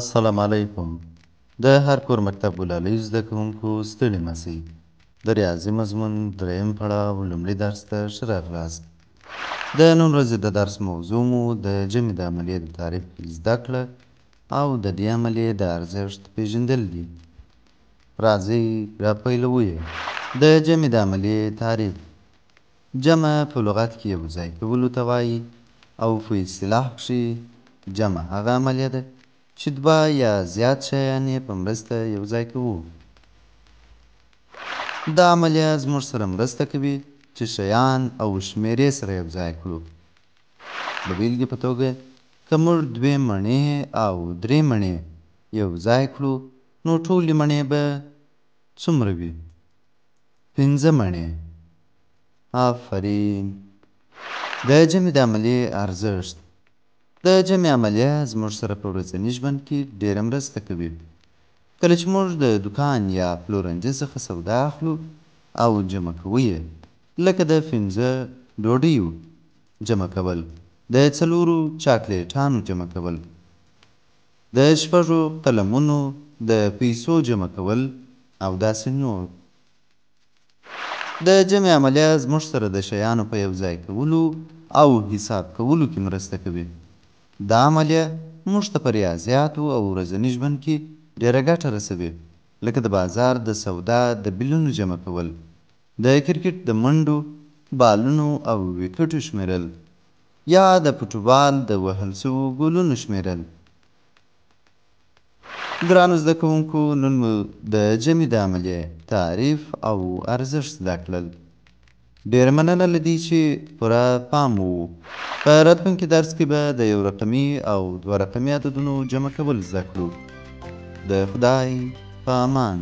السلام علیکم. د هر کور مکتب ګلالیو زده کوونکو، ستړي مه شئ. د ریاضي مضمون دریم پړاو لومړي درس ته ښه راغلاست. د نن ورځې د درس موضوع مو د جمع د عملیې د تعریف زده کړه او د دې عملیې د ارزښت پېژندل دي. راځئ را پیلوو یې. د جمع د عملیې تعریف: جمع په لغت کې یو ځای کولو ته وایي او په اصطلاح کښې جمع هغه عملیه ده چې دوه یا زیات شیان یې په مرسته یو ځای کوو. دا عملیه زموږ سره مرسته کوي چې شیان او شمېرې سره یو ځای کړو. د بېلګې په توګه، که موږ دوې مڼې او درې مڼې یو ځای کړو، نو ټولې مڼې به څومره وي؟ پنځه مڼې. آفرین. د جمع د عملیې ارزښت: د جمع عملیه زموږ سره په ورځني ژوند کې ډېره مرسته کوي. کله چې موږ د دوکان یا پلورنځي څخه سودا اخلو او جمع کوو یې، لکه د پنځه ډوډیو جمع کول، د څلورو چاکلیټانو جمع کول، د شپږو قلمونو د پیسو جمع کول او داسې نور. د جمع عملیه زموږ سره د شیانو په یو ځای کولو او حساب کولو کې مرسته کوي. دا عملیه موږ ته په ریاضیاتو او ورځني ژوند کې ډېره ګټه رسوي، لکه د بازار د سودا د بیلونو جمع کول، د کرکټ د منډو، بالونو او ویکټو شمېرل، یا د فوټبال د وهل شوو ګولونو شمېرل. ګرانو زده کوونکو، نن مو د جمع د عملیې تعریف او ارزښت زده کړل. ډېره مننه له دې چې پوره پام مو و. په راتلونکي درس کې به د یو رقمي او دوه رقمي عددونو جمع کول زده کړو. د خدای په امان.